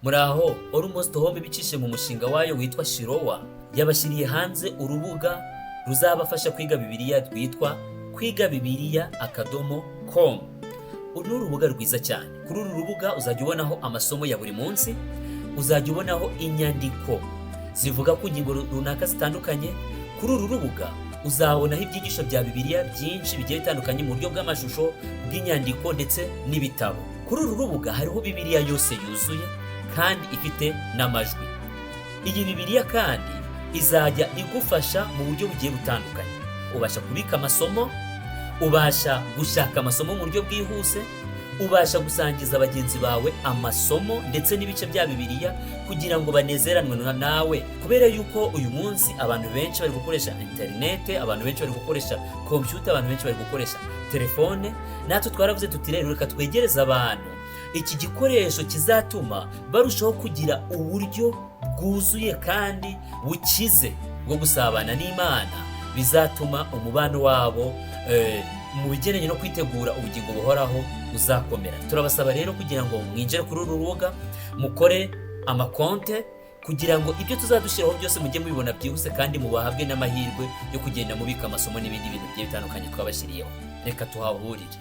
Muraho. Almost Home, ibicishije mu mushinga wayo witwa Shirowa, yabashyiriye hanze urubuga ruzabafasha kwiga Bibiliya rwitwa kwigabibiliya.com. Uru ni urubuga rwiza cyane. Kuri uru rubuga uzajya ubonaho amasomo ya buri munsi, uzajya ubonaho inyandiko zivuga ku ngingo runaka zitandukanye. Kuri uru rubuga uzabonaho ibyigisho bya Bibiliya byinshi bigiye bitandukanye mu buryo bw'amashusho, bw'inyandiko ndetse n'ibitabo. Kuri uru rubuga hariho Bibiliya yose yuzuye kandi ifite n'amajwi. Iyi Bibiliya kandi izajya igufasha mu buryo bugiye butandukanye. Ubasha kubika amasomo, ubasha gushaka amasomo mu buryo bwihuse, ubasha gusangiza bagenzi bawe amasomo ndetse n'ibice bya Bibiliya kugira ngo banezeranwe nawe, kubera yuko uyu munsi abantu benshi bari gukoresha interinete, abantu benshi bari gukoresha kompiyuta, abantu benshi bari gukoresha telefone. Natwe twaravuze tuti: "Rero reka twegereze abantu iki gikoresho kizatuma barushaho kugira uburyo bwuzuye kandi bukize bwo gusabana n'Imana, bizatuma umubano wabo mu bigendanye no kwitegura ubugingo buhoraho uzakomera." Turabasaba rero kugira ngo mwinjire kuri uru rubuga, mukore amakonte kugira ngo ibyo tuzadushyiraho byose mujye mubibona byihuse, kandi mubahabwe n'amahirwe yo kugenda mubika amasomo n'ibindi bintu bigiye bitandukanye twabashyiriyeho. Reka tuhahurire.